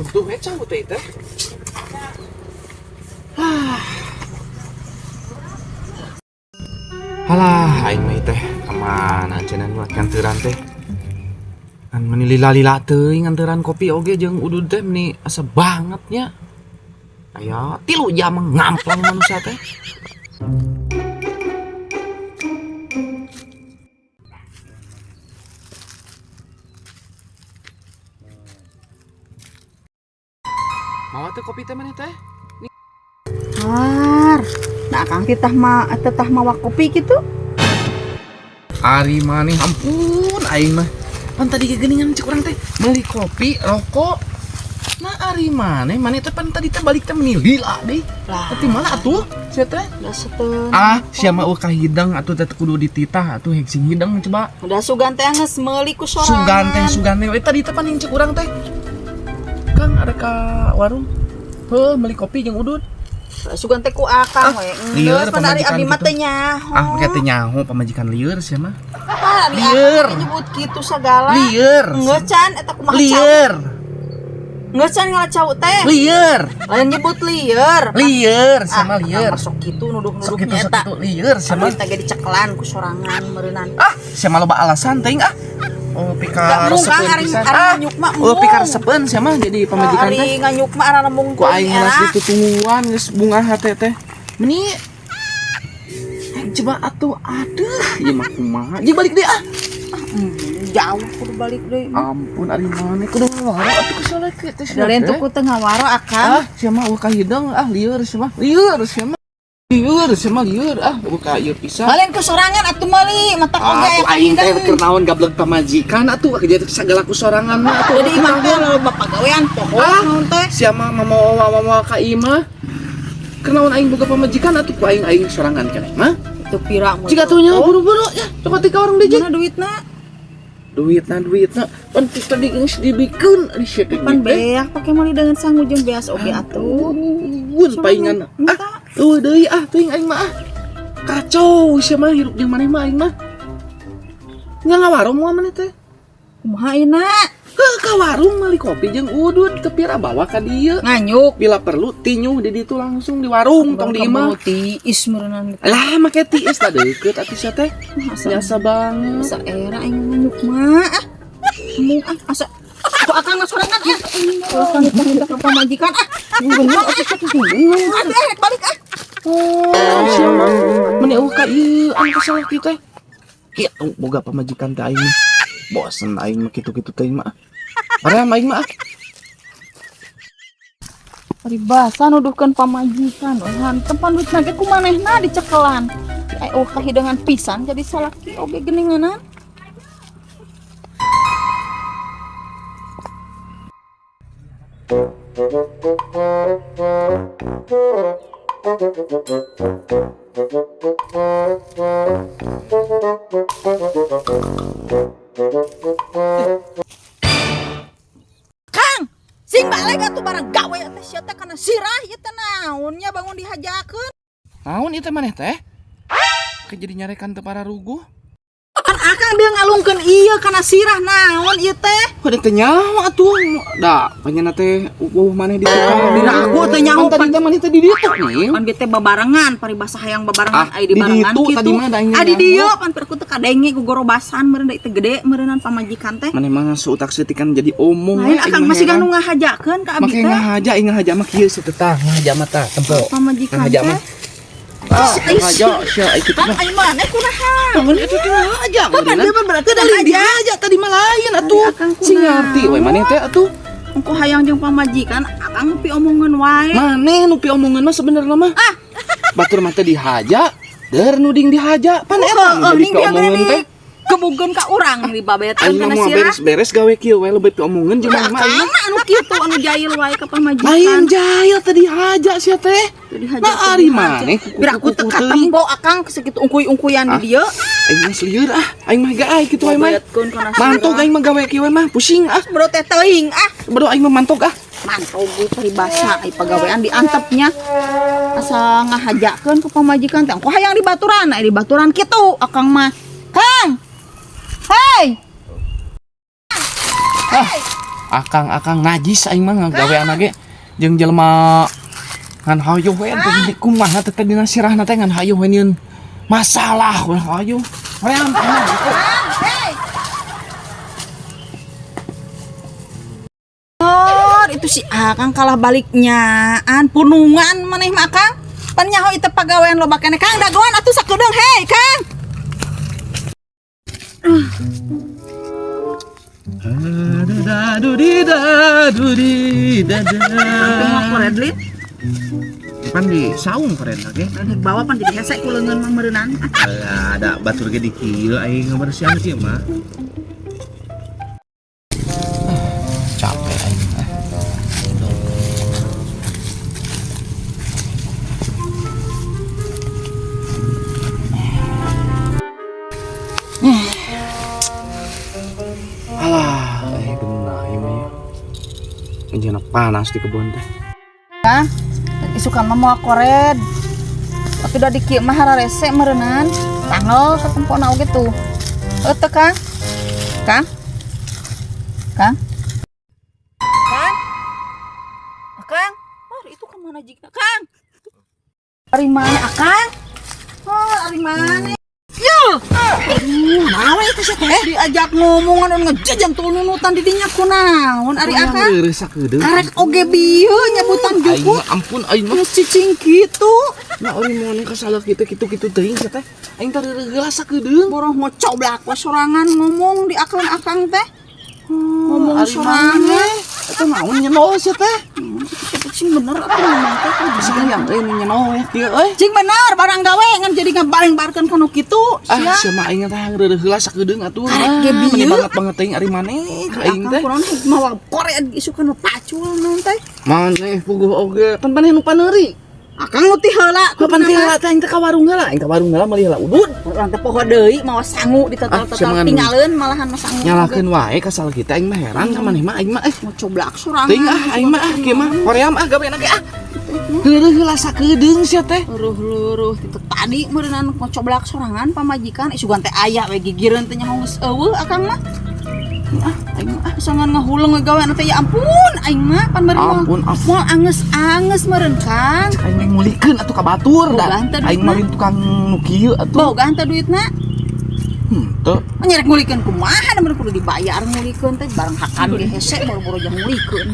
Tuh we cau teh teh. Ah. Halah, aing mah teh kamana cenah nu nganteran teh. Kan meni lila-lila teuing nganteran kopi oge jeung udud teh meni asa banget nya. Aya 3 jam ngamplang manusia teh. Mawa teh kopi teh maneh teh? Har, nah akang titah ma tetah mawa kopi gitu. Ari maneh ampun aing mah. Pan tadi geuningan cek urang teh meuli kopi, rokok. Nah ari maneh, maneh teh pan tadi teh balik teh meni lila deui. Lah. Tapi mana atuh sia teh? Udah seteng. Ah, sia mah eueuh kahidang atuh teh kudu dititah atuh hek sing hidang coba. Udah sugan teh geus meuli ku sorangan. Sugan teh we tadi teh paning cek urang teh. Kang ada ka warung. Heuh, meuli kopi jeung udud. Sugan teh ku akang Ah, we. lieur Geus pan ari pamajikan abdi mah gitu. teh nyaho. Ah, make teh nyaho pamajikan lieur sia mah. Ah, ari Lieur. akang teh nyebut kitu sagala. Lieur. Geus can eta kumaha cau. Lieur. Geus can ngala cau teh. Lieur. Lain nyebut lieur. Lieur sama Ah, lieur. akang masuk kitu Sok nuduh-nuduh kitu sok eta. kitu lieur sama. Abdi teh ge dicekelan ku sorangan meureunnan. Ah, sia mah loba alasan teuing ah. Oh, pika Gak mung Kang resepeun ari pisan. ari Ah, nganyuk mah oh, pika mung. resepeun sia mah jadi pamajikan Ari teh. nganyuk mah arana mung Ku aing teuing geus era. ditutungguan geus bunga hate teh. Meni coba atuh aduh, ieu mah kumaha. Jeung balik deui ah. Jauh kudu balik deui. Ampun ari maneh kudu ngawaro atuh ku salaki teh sia Da lain teh. tuh ku teu ngawaro akang. Ah, sia mah eueuh kahidang ah lieur sia mah. Lieur sia mah. Lieur sia mah lieur ah eueuh ka ieu pisan. Lain ku sorangan atuh meuli mata Ah, oge tuh aing teh keur naon gablek pamajikan atuh kerja sagala ku sorangan mah atuh. Jadi imah teh loba pagawean poho Ah. naon teh. Sia mah mamawa ka imah. Keur naon aing boga pamajikan atuh ku aing aing sorangan keneh mah. Itu pira mun. Jika tuh nya buru-buru ya, coba ti ka warung deui. Mana duitna? Duitna duitna pan ti tadi geus dibikeun ari sia teh Pan duit teh. beak pake meuli dengan sangu jeung beas oge atuh. Ampun paingan. Ah, Minta. eueuh deui ah teuing aing mah ah. Kacau sia mah hirup jeung maneh mah aing mah. Nya ngawarung moal maneh teh. Kumaha ayeuna? Heuh, ka warung meuli kopi jeung udud teu pira bawa ka dieu. Nganyuk. Bila perlu tinyuh di ditu langsung di warung tong di imah. Tiis meureunnan. Lah make tiis tah deukeut atuh sia teh. Asa Biasa banget. asa era aing nganyuk mah. Ah. Mung ah asa ku akang mah sorangan ah. Akang minta ka pamajikan ah. Bener atuh sia teh bener. Ah, eh, balik ah. Oh, sia mah meni eueuh ka ieu anu ka salaki teh. Kitu boga pamajikan teh aing mah. Bosen aing mah kitu-kitu teh mah. Padahal aing mah ah. Paribasa nuduhkeun pamajikan we hantem pan duitna ge ku manehna dicekelan. Ai oh kahidangan pisan jadi salaki oge geuninganan. Kang, sing balik atuh barang gawe teh sia teh kana sirah ieu teh naon nya bangun dihajakeun. Naon ieu teh maneh teh? Ke jadi nyarekan teu para ruguh. Kan akang dia ngalungkeun ieu kana sirah naon ieu teh. Udah teh nyaho atuh. Da, panjenengan teh eueuh maneh di tukang. Dina aku teh nyaho Pan tadi teh maneh teh di ditu nih. Pan teh babarengan paribasa hayang babarengan Ah, ai di di barengan ditu kitu. tadi mah da aing Ah di nyaho. dieu pan perku teh kadenge ku gorobasan meureun da teh gede meureunnan pamajikan teh. Maneh mah seutak seutikan jadi omong. Lain akang masih gak nu ngahajakeun ka abi Make teh. ngahaja, aing ngahaja mah kieu teh tah, ngahaja mah tah, tempo. Pamajikan Ngahaja teh. mah. Ah, ngahaja sia ai kitu Kan mah. ai maneh kunaha? Bangun itu teh ngahaja. Kapan dia mah berarti Teu ngahaja. dihaja tadi mah lain atuh. Ari akang Sing kunaon? ngarti we maneh teh atuh. Engko hayang jeung pamajikan akang pi omongan wae. Maneh nu piomongan mah sebenarnya mah. Ah. Batur mah teh dihaja, der nuding dihaja. Pan eta nu Heeh, jadi ning dia piomongan teh. Kebugeun ka urang dibabeteun Aing mah kana moal sirah. beres-beres gawe kieu we lebih piomongan jeung maneh mah aing Akang mah. anu kitu anu jahil wae ka pamajikan. Lain jahil teh dihaja sia teh. Teu dihaja, Nah teu ari dihaja. maneh Biar aku teu katempo akang segitu ungkuy-ungkuyan Ah. di dieu. Aing mah lieur ah, aing mah gaai kitu wae mah. Babetkeun kana sirah. Mantog aing mah gawe kieu we mah, pusing ah. Bro teh teuing ah. Bro aing mah mantog ah. Mantog ge paribasa ai pagawean diantepnya. Asa ngahajakeun ka pamajikan teh. Engko hayang dibaturan, ai dibaturan kitu akang mah. Kang. Hei. Ah, Akang-akang najis aing mah ngagawean ge jeung jelema ngan hayoh we teh kumaha teh dina sirahna teh ngan hayoh we nyieun masalah we hayoh. Hoream Hey. Oh, itu si Akang kalah baliknyaan punungan maneh mah Akang. Pan nyaho itu pagawean loba keneh Kang dagoan atuh sakedeung hei Kang. Koredlin. Pan di saung kored ge. Bawa pan jadi hese ku leungeun mah meureunan. Alah, ada batur ge di kieu aing ngabersihan kieu mah. Capek aing. Alah, genah ieu mah ya. Anjeunna panas di kebun teh. Kang, isukan mah moal kored. Tapi udah di kieu mah hararese meureunan. Tangel ketempona oge tuh. Heuh teu Kang? Kang? Kang? Kang? Akang? Oh, itu kemana jigna? Kang? Ari mana Akang? Oh, ari mana? Yo! Aduh, naon itu sih teh? Diajak ngomong anu ngejejang tuh nunutan di dinya kunaon ari Akang? Reureus sakedeung. Karek oge bieu nyebutan Aing jukut. mah ampun aing mah. Geus cicing kitu. Nah, ari mun kasalah kitu kitu teuing sia teh. Aing teh reureus heula sakedeung. Boroh ngocoblak we sorangan ngomong di akang teh. Ngomong Ari sorangan. maneh. Eta naon nyenol sia teh? Cing bener atuh ngomong teh. Sayang euy nu nyenol ya kieu euy. Cing bener barang gawe ngan jadi ngabareng-barkeun kanu kitu. Ah, Sia. sia mah aing teh reureus heula sakedeung atuh. Karek ge Meni bieu. banget banget teuing ari maneh ka aing Akang teh. kunaon mawa kored isukan pacul naon teh. Maneh puguh oge. Pan maneh nu paneuri. Akang nu ti heula. Kapan ti heula teh aing teh ka warung heula, aing ka warung heula meuli heula udud. Urang teh poho deui mawa sangu Ah, ditotal-total sia mah tinggalin malahan mah sangu. Nyalakeun wae kasal kita aing mah heran ka maneh mah aing mah eh. Mau coblak sorangan. Teuing ah aing mah ah kieu mah hoream ah gaweana ge ah. Reureus heula sakedeung sia teh. Luruh-luruh itu tadi meureunan ngocoblak sorangan pamajikan isugan teh aya we gigireun teh nyaho geus eueuh akang mah. Ah, aing mah ah sangan ngahuleng we gawean teh ya ampun aing mah pan meureun moal- Ampun, ampun. Moal anges-anges meureun Kang. Cek aing ngulikeun atuh ka batur Boga da. henteu Aing duitna. mah tukang nu kieu atuh. Boga henteu duitna. Henteu. Nyerek ngulikeun kumaha da meureun kudu dibayar ngulikeun teh barang hakan ge hese boro-boro jang ngulikeun.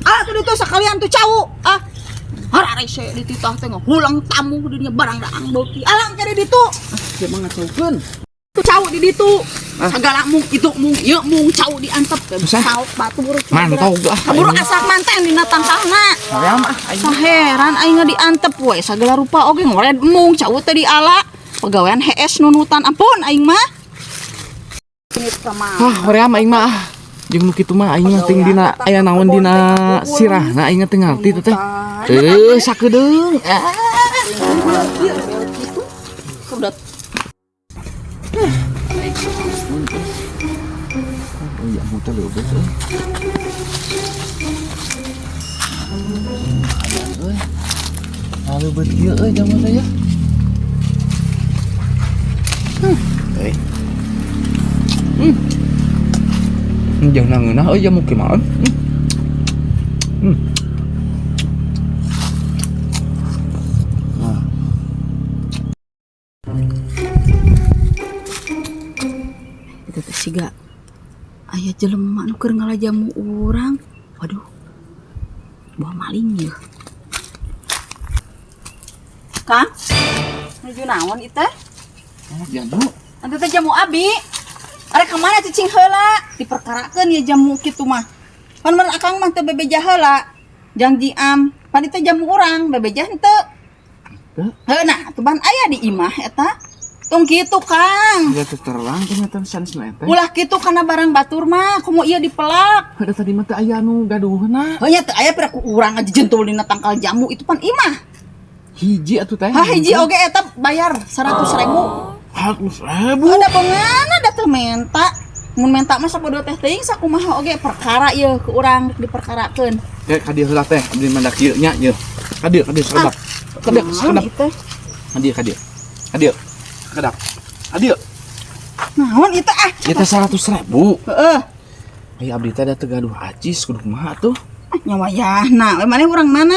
Ah tuh ditu sakalian tuh cau. Ah. Hararese dititah teh ngahulang tamu di dinya barang daang beuki. Alang kene ditu. Sia mah ngacaukeun. Tuh cau di ditu. Ah. Sagala mung itu mung ieu mung cau diantep teh. Susah. Saok batur. Mantau ah. Kaburu asak manten dina tangkalna. Hoream ah aing. Saheran aing diantep we sagala rupa oge ngored mung cau teh diala. Pagawean hees nunutan ampun aing mah. Ah, hoream aing mah ah. Jeung nu kitu mah aing mah ting dina aya naon dina sirahna aing teh ngarti teh teh. Sakedeung. Ah. Udah Oh iya, muter leubeut euy. Euy. Leubeut kieu euy jamu teh ya. Euy. Jeung nangeunah euy jamu kieu mah. Nah. Itu teh siga aya jelema nu keur ngalajamu urang. Waduh. Buah maling ye. Kang, nuju naon ieu teh? Oh, jamu. Atuh teh jamu abi. Arek ka mana cicing heula? Diperkarakeun ya jamu kitu mah. Pan mun akang mah teu bebeja heula. Jang jiam, pan itu jamu urang, bebeja henteu. Henteu. Heuh nah, atuh ban aya di imah eta. Tong kitu, Kang. Ya teu terang ternyata sanesna eta. Ulah kitu kana barang batur mah, komo ieu dipelak. Ada tadi mah teu aya anu gaduhna. Heuh nya teu aya pira ku urang aja jentul dina tangkal jamu itu pan imah. Hiji atuh teh. Hah hiji oge eta bayar 100.000. 100.000. Ada bengana da teu menta. Mun menta mah sapodo teh teuing sakumaha oge perkara ieu ku urang diperkarakeun. Teh ka dieu heula teh, abdi mah kieu nya ieu. Ka dieu sakedap. Ka dieu sakedap. Naon ieu teh? Ka dieu ka dieu. Ka dieu. Sakedap. Ka dieu. Naon ieu teh ah? Ieu teh 100.000. Heeh. Ai abdi teh da teu gaduh acis, kudu kumaha atuh? Ah, nya wayahna. We maneh urang mana?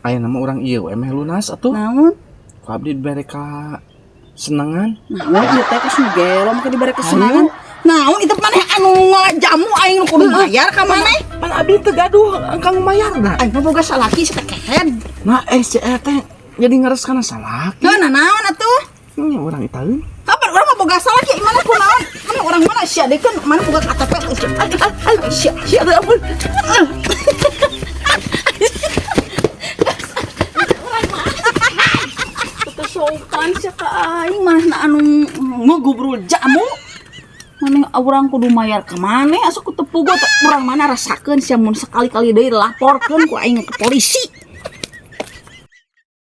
Aya nama urang ieu we meh lunas atuh. Naon? Ku abdi dibere kasenangan. Naon ieu teh kos nu gelo make dibere kesenangan? Naon itu maneh anu jamu aing nu kudu bayar ka maneh? Pan abdi teu gaduh kanggo mayarna. Aing mah boga salaki si teh kehed. Nah, si teh jadi ngares kana salaki. Heuh, nah naon atuh? Nya urang itaeun. Kapan urang mah boga salaki mana kunaon? Mana orang mana sia deui kan mana boga KTP sia sia sia ampun. Teu sopan sia ka aing manehna anu ngugubrul jamu. Maneh urang kudu mayar ka maneh asa ku teu puguh teh urang mana rasakeun sia mun sekali-kali deui laporkeun ku aing ke polisi.